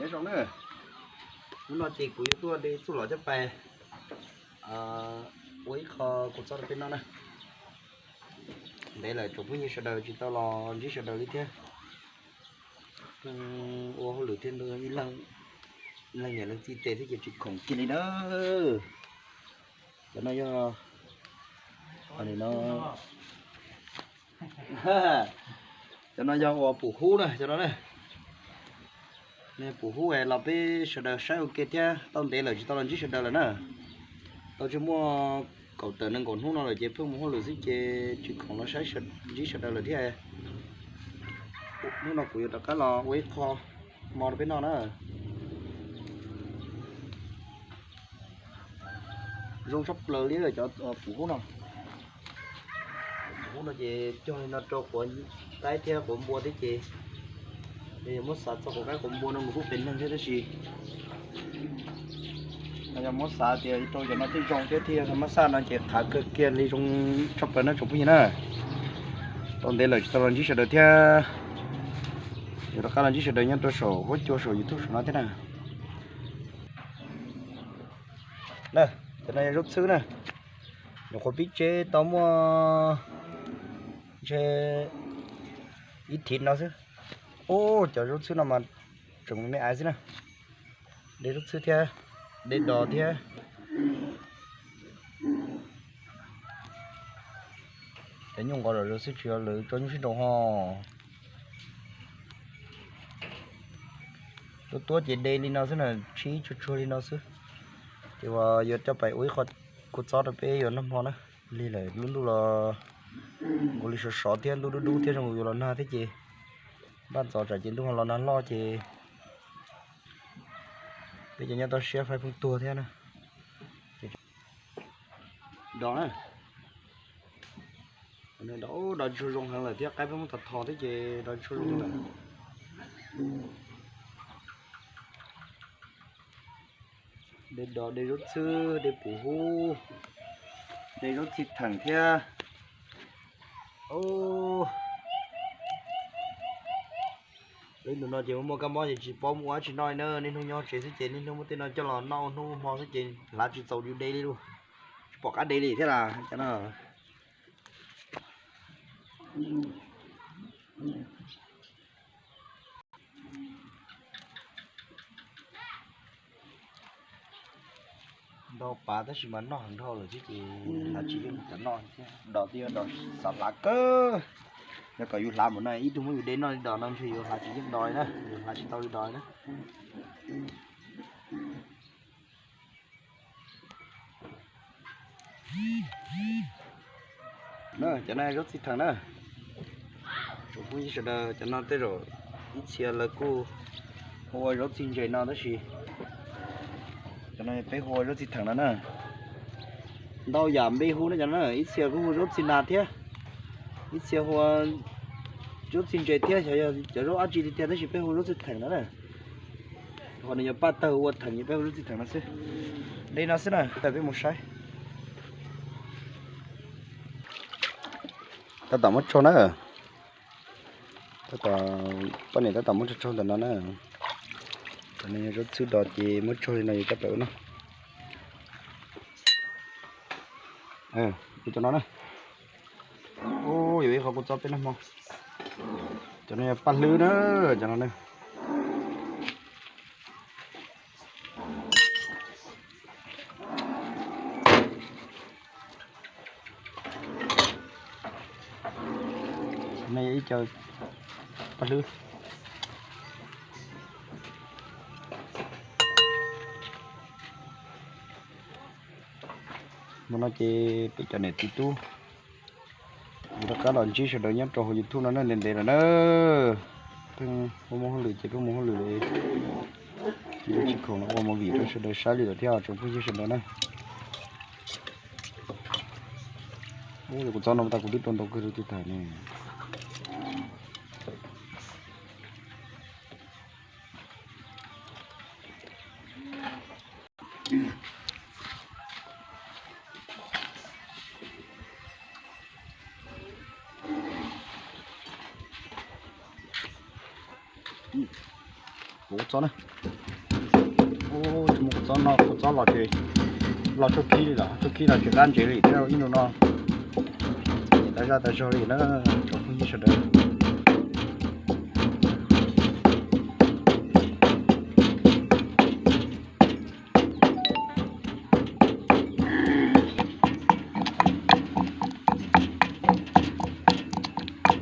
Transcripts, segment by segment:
Nyob zoo na, hnub no ces kuv yuav tuaj de txuj lom coj pais ua ib qho kua txob rau peb noj na. Ntev lawm tsoom phooj ywg sawv daws tsis tau los ntsib sawv daws li thiab. Ua hauj lwm thiab ntu ib leeg, leej niam leej txiv tes thiab ces tsis khoom kiag li na. Cov no yog, no, cov no yog uas pum hub na, cov no na. Pum hub los peb sawv daws saib ua ke thiab, tau ntev lawm tsis tau los ntsib sawv daws lawm na. Tau tsis muaj kaum tawm nees nkaum hnub no lawm ces pheej mus hauj lwm xwb ces tsis khoom los saib ntsib sawv daws lawm thiab. Hnub no kuv yuav rov qab los ua ib qho hmo rau peb noj na. Zoo tshaj plaws li cov pum hub no. Pum hub no ces cog li no rau quav qaib thiab quav npua thiab ces yog muab xav txog quav qaib quav npua no nws kuj pem neeg thiab tab sis no yog muab xav tias rau cov no thiaj zoo thiab thiaj yog mab xaj no ces qhav kawg kiag li zoo tshaj plaws na tsoom phooj ywg na. Tau ntev lawm tsis tau los ntsib sawv daws thiab. Yuav rov qab los ntsib sawv daws nyob rau saum huab cua saum YouTube saum no thiab na. Na, cov no yog zaub txhwb na. Nyuam qhuav pib tseb tau muaj ntshe ib thiv no xwb. Ub, cov zaub txhwb no mas tseem me me aiv xwb na. De zaub txhwb thiab, de dos thiab. Cov nyuj nqos zom zaws xwb tsis yog lawv tso nyuj sib nraus ho. Tuab tuab ces de li no xwb na, tshib tsuag tsuag li no xwb. Ces uas yuav coj pais ua ib qho kua txob rau peb yuav noj hmo na. Lig lawm lub ntuj los nkaus li sov sov thiab ntuj dub dub thiab zoo yuav los nag thiab ces npaj ntxov tsam ces ntuj ho los nag loj ces peb cov nyob toj siab faib pheej tuag thiab na. Dos na. Dos tsis tshua zoo heev lawm thiab, qaib peb muab tho tho thiab ces dos tsis tshua zoo lawm. De dos, de zaub txhwb, de pum hub, de zaub txhwb theem thiab. Peb ntu no ces muaj muaj kab mob ces tsis paub mus ua dab tsi noj li na, niaj hnub nyob tsev xwb ces niaj hnub muab tej no coj los noj ua hnub ua hmo xwb ces hlav tsis txaus yus de li lauj, tsis pom qab de li thiab las cov no. Ntau pas tab sis mas noj heev dhau lawm xwb ces hlav tsis yeej cov no thiab, dos twb yog dos xav hlav kawg. Yog kom yus hlav mus no ib tug muab yus de noj li dos no ntshe yus hlav tsis yeej dos li na, yus hlav tsis tau li dos li na. Cov no zaub txhwb theem na. Tsoom phooj ywg sawv daws, cov no tej zaum ib txhia lawv kuj hu ua zaub txhwb ntses no tab sis cov no peb hu ua zaub txhwb theem no na. Ntau yam npe hu na cov no, ib txhia kuj hu zaub txhwb nas thiab, ib txhia hu ua zaub txhwb ntses thiab, xyov yog cov zaub dab tsi tiag tiag tab sis peb hu zaub txhwb theem no na. Qhov nws yuav paj tawg ua theem ces peb hu zaub txhwb theem no xwb. De no xwb na, peb mus saib. Tab tom muab tsau na. Tab tom, poj niam tab tom muab tsau tsau ntawm no na. Cov no yog zaub txhwb dos ces muab tsau li no yuav coj pem ua noj. Ua cov no na. Ub, yuav ib qho kua txob peb noj hmo. Cov no yog paj hlwb na, cov no na. Nej ib co paj hlwb. Hmo no ces peb cov niam txiv tub yuav rov qab los ntsib sawv daws nyob rau hauv YouTube no na, ntev ntev lawm na. Pheej ua mus hauj lwm ces pheej mus hauj lwm li, tsis khoom no ua movie rau sawv daws saib li lawm thiab tsoom phooj ywg sawv daws na. Ub, kuv txob no tas kuv twb rau ntau kawg li tsis tas ne. Kuv txob na. Ub, tsis muaj kuv txob no, kuv txob los ces los tsuj khib li lawm, tsuj khib los tsis qab ntsev li thiab ib ntus no. Ces tas zaj tas zog li na, tsoom phooj ywg sawv daws.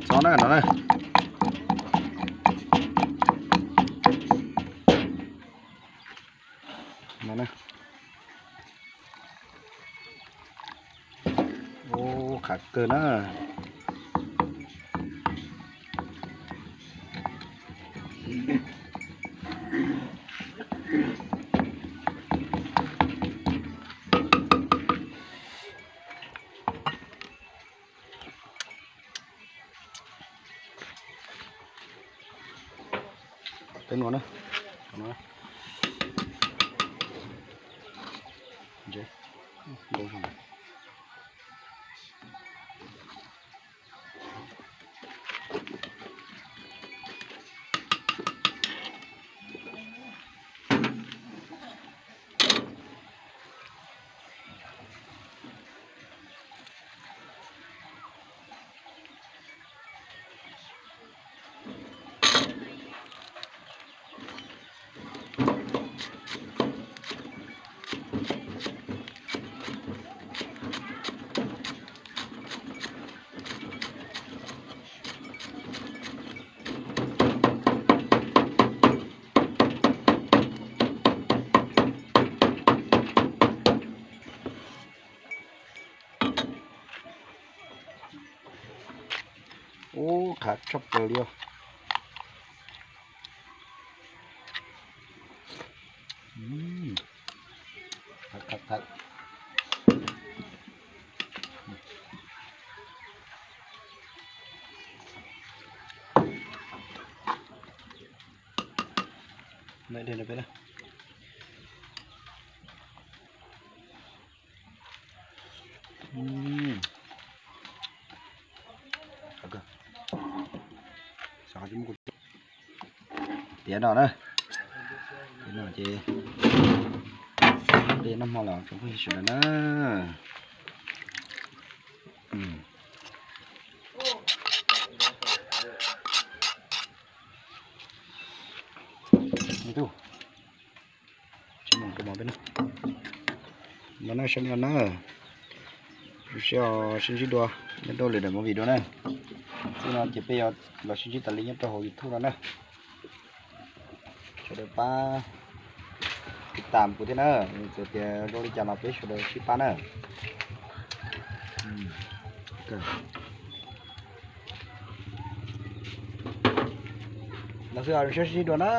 Txob na no na. No na. Ub, qab kawg na. Peb nuav na. Ub, qab tshaj plaws li os. Tiav no na, ces dej noj hmo los tsoom phooj ywg sawv daws na. Tsis mus rau mov peb na. No na, sawv daws na, zoo siab sib ntsib dua nyob rau lwm daim movie dua na. Txij no ces peb yuav los sib ntsib tas li nyob rau hauv YouTube no na. Sawv daws pab tiv tam kuv thiab na, txawm tias zoo li cas los peb sawv daws sib pab na. No xwb, zoo siab sib ntsib dua na.